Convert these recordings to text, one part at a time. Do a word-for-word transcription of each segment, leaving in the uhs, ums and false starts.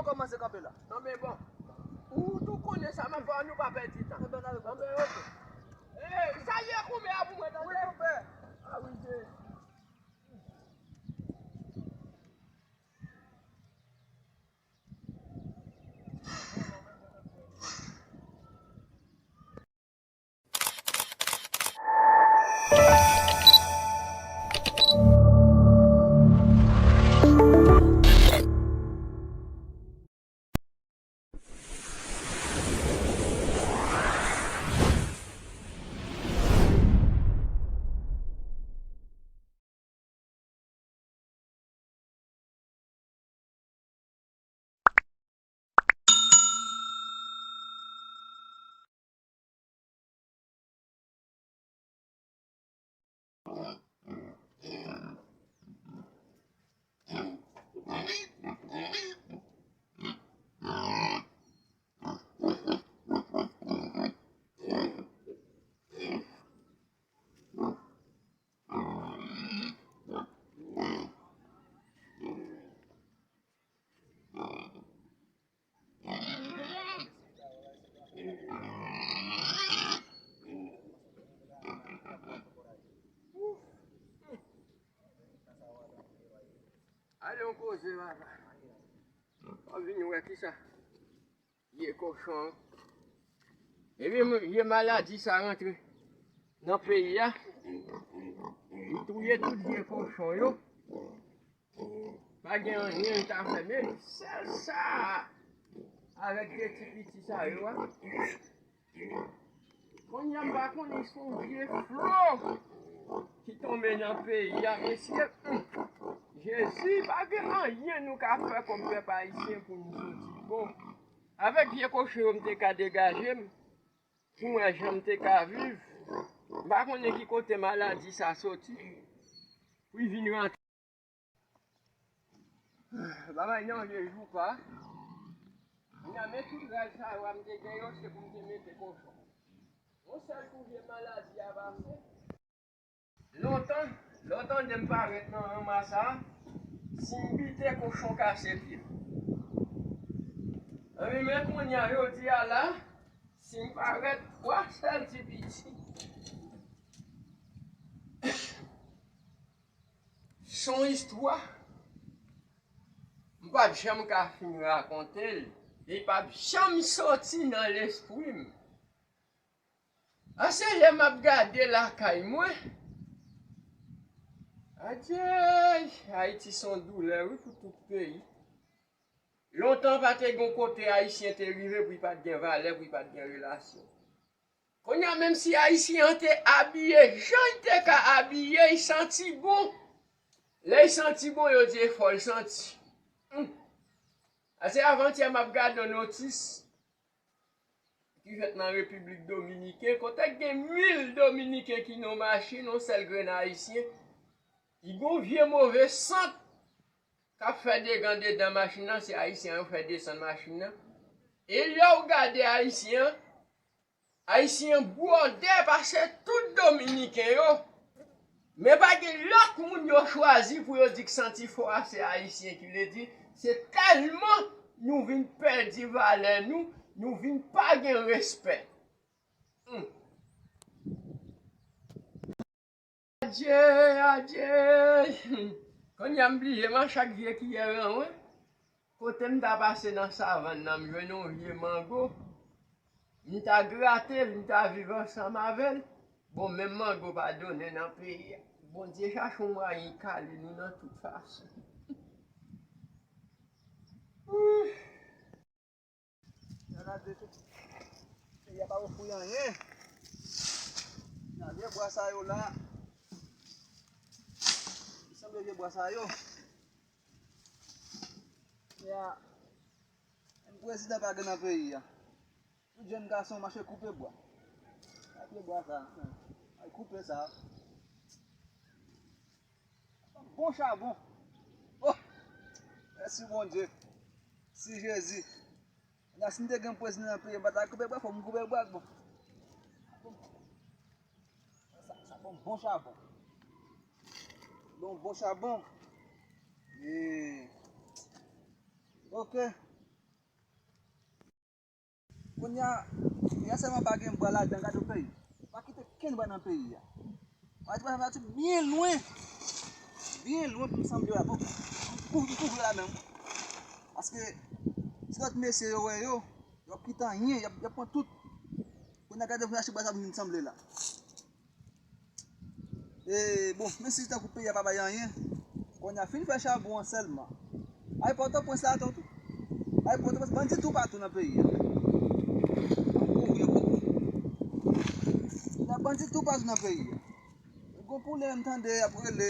Kòmanse kanpe la. Non, men bon. Ou tou konnen sa, men fò nou pa pèdi tan. Anben, oke. Ey, salye konbyen a pou mwen, tande? Wi, konpè. A wi, Jezi. Ale yon koze, papa. W ap vin wè kisa vye kochon. Epi m- vye maladi sa rantre nan peyi a. Li touye tout vye kochon yo. Pa gen anyen l ta fè, men sèl sa a, avèk de ti piti sa yo a. Kounye a m pa konnen si yon vye flo ki tonbe nan peyi a, mesye. Jezi, pa gen anyen nou ka fè kòm pèp ayisyen pou nou soti. Bon, avèk vye kochon yo, m te ka degaje m pou m wè jan m te ka viv. M pa konnen ki kote maladi sa soti pou l vin rantre. Bagay nan je jou pa. Kounye a, men tout rad sa yo a m te gen yo, se pou m te mete kochon. Yon sèl kou vye maladi a pase. Lontan, lè w tande m parèt nan ranma sa, si m bite kochon kase pye. Anben, men kounye a, jodi a la, si m parèt, twa sèl ti piti. Se yon istwa m p ap janm ka fin rakonte l, e li p ap janm soti nan lespri m. Ase lè m ap gade lakay mwen, adyèy, Ayiti se yon doulè, wi, pou tout peyi. Lontan, pa te gen kote Ayisyen te rive pou li pa t gen valè, pou li pa t gen relasyon. Kounye a, menm si Ayisyen an te abiye jan l te ka abiye, li santi bon. Lè l santi bon, yo di e fò l santi. Hum. Ase avantyè, m ap gade yon notis ki fèt nan Repiblik Dominiken, kote k gen mil Dominiken ki nan machin, yon sèl grenn Ayisyen. Li gen yon vye move sant k ap fè dega anndedan machin nan, se Ayisyen an yo fè desann machin nan. E lè w gade Ayisyen an, Ayisyen an bwòdè pase tout Dominiken yo. Men pa gen lòt moun yo chwazi pou yo di k santi fò a se Ayisyen, ki vle di se tèlman nou vin pèdi valè nou, nou vin pa gen respè. Hum. Adye, adye. Kounye a m bliye m a chak vye kiyè anwen. Kote m ta pase nan savann nan, m jwenn yon vye mango. M ta grate l, m ta viv ansanm avè l. Bon, menm mango pa donnen nan peyi a. Bondye chache yon mwayen kale nou nan tout fason. Gade, peyi a pa ofri anyen. Nan vye bwa sa yo la. Sanble vye bwa sa yo. Ya, menm prezidan pa gen nan peyi a. Tout jèn gason mache koupe bwa. Gade bwa sa. Ay koupe sa. Bon chabon. Oh! Mèsi Bondye. Si Jezi. Kounya si m te gen prezidan nan peyi m, m pa ta koupe bwa, fò m koupe bwa, bon. Sa, sa bon, bon chabon. Bon, bon chabon. E, oke. Kounye a, kounye a sèlman pa gen bwa ladan, gade yon peyi. Pa kite kenn bwa nan peyi a. Mwen te pral pati byen lwen. Byen lwen pou m sanble la. Bon, m kouvri, m kouvri la menm. Paske, si lòt mesye yo wè yo, yo ap kite anyen, y ap, y ap pran tout. Kounye a gade pou achte bwa sa pou vin sanble la. E, bon, menm si tankou peyi a pa bay anyen, kounye a fin fè chabon an sèlman. Ay Pòtoprens la tou, tou. Ay Pòtoprens, bandi toupatou nan peyi a. Kouvri yo. Nan bandi toupatou nan peyi a. Gon poulè m tande y ap rele.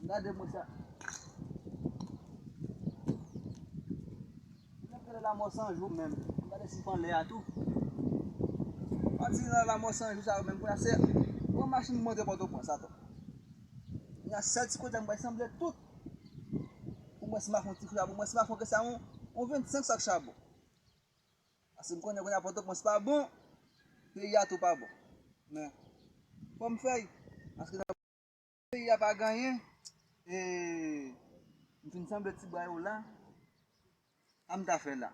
Gade mwen sa. Mwen ap gade Lamò San Jou menm. Mwen gade sip anlè a tou. Pati nan Lamò San Jou sa yo menm, kounye a se pran machin monte Pòtoprens atò. Kounye a sèl ti kote a m bay sanble tout. Pou mwen si m a fè yon ti kou chabon, mwen si m a fè yon kè sa yon, yon vennsenk sak chabon. Paske m konnen kounye a Pòtoprens pa bon, peyi a tou pa bon. Men, fò m fè y, paske nan peyi a pa gen anyen, e m fin sanble ti bwa yo la, sa m ta fè la.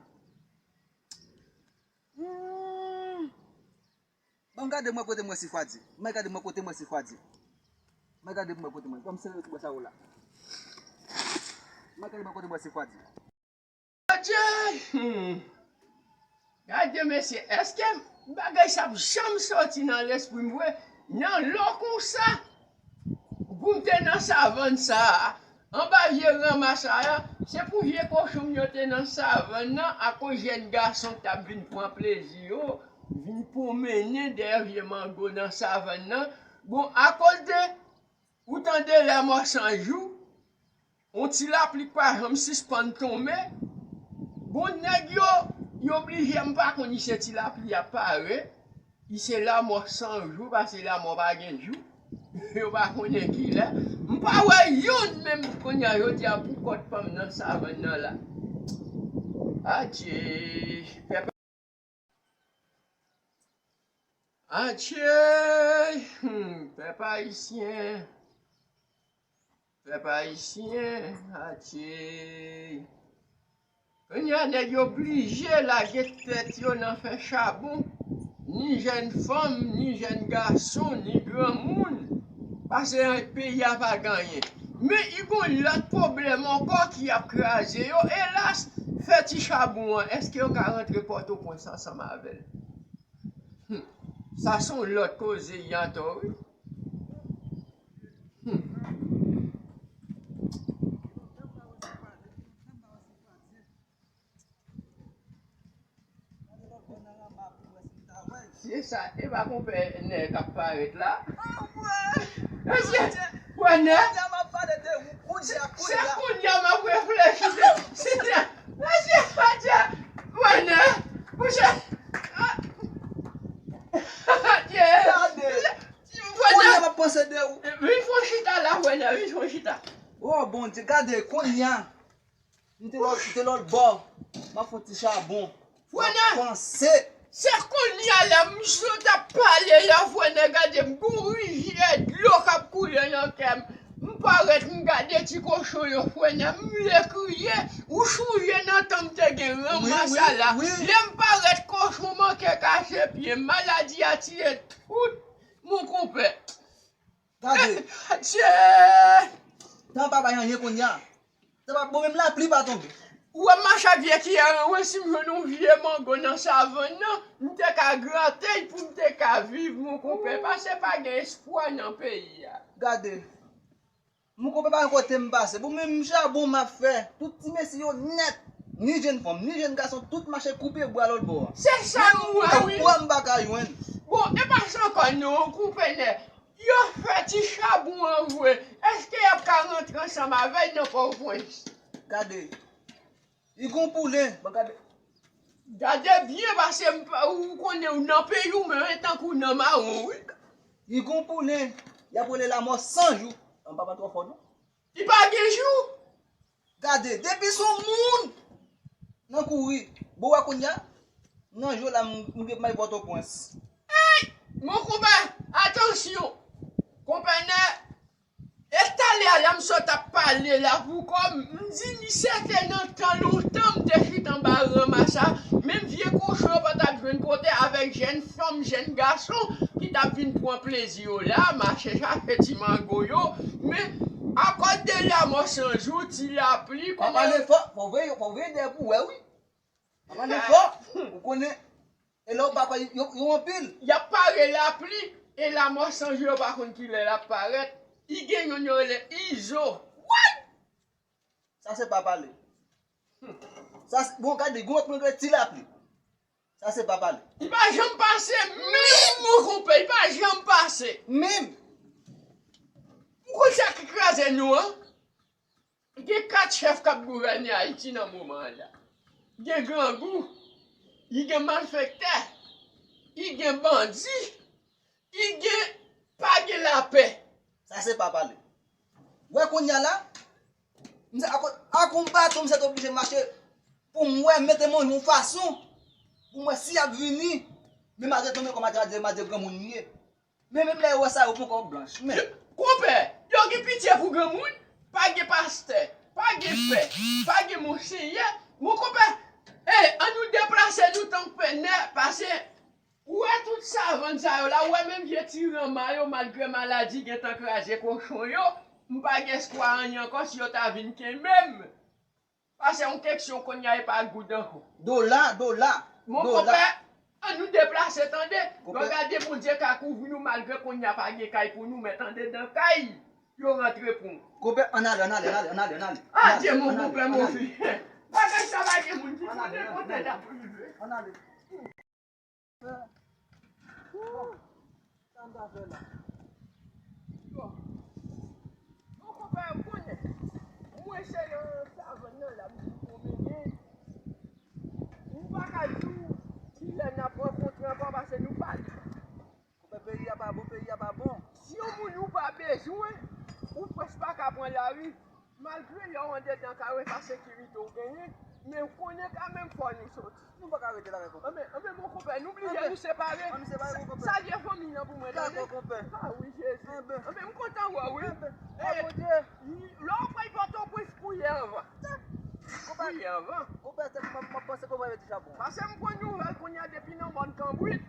Hmm. Bon, gade mwen kote mwen sifwadi. Mwen gade mwen kote mwen sifwadi. Mwen gade mwen kote mwen. Kòm se ti bwa sa yo la. Mwen gade mwen kote mwen sifwadi. Adje! Hmm. Gade mesye, èske bagay sa ap janm soti nan lespri m vre? Nan lò konsa, pou m te nan savann sa a, anba vye ranma sa a, se pou vye kochon m yo te nan savann nan, akoz jèn gason k t ap vin pran plezi yo, vin pwonmennen dèyè vye mango nan savann nan. Bon, akoz de, ou tande Lamò San Jou, yon ti lapli k pa janm sispann tonbe. Bon, nèg yo, yo blije, m pa konn si se ti lapli a pare, si se Lamò San Jou, paske lamò pa gen jou. Yo pa konnen kilè. M pa wè youn menm kounye a jodi a pou kòt pa m nan savann nan la. Adje, pèp. Adje, hmm, pèp ayisyen. Pèp ayisyen, adje. Kounye a nèg yo blije lage tèt yo nan fè chabon. Ni jèn fanm, ni jèn gason, ni granmoun. Paske peyi a pa gen anyen. Men, i gon lòt pwoblèm ankò ki ap kraze yo. Elas, fè ti chabon an, èske yo ka rantre Pòtoprens ansanm avè l? Hmm. Sa se yon lòt koze, i atò, wi. Hmm. Se sa, e pa konpè nè k ap parèt la. Mesye, wè nè? Se kounye a m ap reflechi de. Mesye, mesye, wè nè? Mesye, ah. Mesye, wè nè? Kounye a m ap panse de ou. Vin fè yon chita la, wè nè, vin fè yon chita. Oh, Bondye, gade, kounye a. M te lòt, m te lòt bò. M ap fè yon ti chabon. M ap panse. Se kounye a la, m sot ap pale la, frè nèg, gade m gon rivyè dlo k ap koule nan kè m. M parèt, m gade ti kochon yo, frè nèg, m vle kriye. Ou sonje nan tan m te gen ranma sa la. Lè m parèt, kochon manke kase pye m. Maladi a tiye tout mon konpè. Gade. Adje! Tan pa bay anyen kounye a. Tan pa, bon, menm lapli pa tonbe. Ou wè m mache ak vye kiyè an, wè si m jwenn yon vye mango nan savann nan, m te ka grate l pou m te ka viv, mon konpè, paske pa gen espwa nan peyi a. Gade. Mon konpè pa gen kote m pase. Bon, menm chabon m ap fè, tout ti mesye yo nèt, ni jèn fanm, ni jèn gason, tout mache koupe bwa lòt bò a. Se sa m wè, wi. Bwa m pa ka jwenn. Bon, e pa sa ankò non, konpè nèg. Yo fè ti chabon an vre. Èske y ap ka rantre ansanm avè l nan Pòtoprens? Gade. Li gon poulen. Bon, gade. Gade byen, paske m pa, ou konnen, ou nan peyi w, men tankou nan mawon, wi. Li gon poulen. Y ap rele Lamò San Jou. An pa, pa twò fò, non. Li pa gen jou. Gade, depi se yon moun nan kouri, bon, wè kounye a, nan jou la, m, m gen may Pòtoprens. Ey! Mon konpè, atansyon! Konpè nèg, e talè a la m sot ap pale la pou kò m, m di li se te nan tan lontan m te chita anba ranma sa, menm vye kochon yo pa t ap jèn fanm, jèn gason ki t ap vin pran plezi yo la, mache chache ti mango yo, men akòz de lanmò san jou, ti lapli, kòman yo fò, fò veye, fò veye dèyè pou wè, wi. Pale fò, ou konnen, e lè ou pa kwè, yo, yo anpil. Y ap pare lapli, e lanmò san jou yo pa konn kilè l ap parèt. I gen youn yo rele Izo. What? Sa se pa pale. Sa se, bon, gade, gen lòt moun rele Ti Lapli. Sa se pa pale. I pa janm pase, menm, mon konpè, i pa janm pase. Menm. Ou konn sa ki kraze nou, an? Gen kat chèf k ap gouvène Ayiti nan moman an la. Gen grangou, i gen malfektè, i gen bandi, i gen pa gen lapè. Sa se pa pale. Wè kounye a la, misye ak, ak yon baton, misye te oblije mache pou m wè, mete mwen yon fason pou m wè si y ap vini. Men malgre tou, men kòm a di, a di, a di granmoun m ye. Men menm lè yo wè sa, yo pran kòb blanch. Men. Konpè, yo gen pitye pou granmoun, pa gen pastè, pa gen pè, pa gen monsenyè. Mon konpè, e, ann nou deplase nou tank pè nè, pase, ou wè tout savann sa yo la, ou wè menm vye ti ranma yo, malgre maladi gentan kraze kochon yo, m pa gen espwa anyen ankò si yo ta vin kenbe m. Pase yon keksyon kounye a e pa goud ankò. Dola, dola, dola. Mon konpè, ann nou deplase, tande. Konpè. Lè w gade Bondye ka kouvri nou malgre kounye a pa gen kay pou nou, men tande dan kay, yo rantre pou nou. Konpè, ann ale, ann ale, ann ale, ann ale, ann ale. Adye, mon konpè, mon fi. Bagay sa pa gen moun ki konnen kote l ap rive. Ann ale. Bon, sa m ta fè la? Bon, bon, konpè, ou konnen. Mwen se nan savann nan la, m vin pwomennen. M pa ka di w kilè n ap rankontre ankò, paske nou pa li. Konpè, peyi a pa bon, peyi a pa bon. Si yon moun ou pa bezwen, ou prèske pa ka pran lari. Malgre lè w andedan kay ou, e pa sekirite w genyen, men w konnen kanmenm fò nou soti. Nou pa ka rete la, konpè. Anben, anben, mon konpè, nou blije nou separe. Ann nou separe, konpè. Salye fanmi an pou mwen, tande? Dakò, konpè. A wi, Jezi. Anben. Anben, m kontan wè w, wi. Anben. E, a Bondye. Lè w pral Pòtoprens, priye anvan. Konpè. Priye anvan. Konpè, se m ap panse konpè mete chabon. Pase m pran nouvèl kounye a depi nan mòn Kanbrit.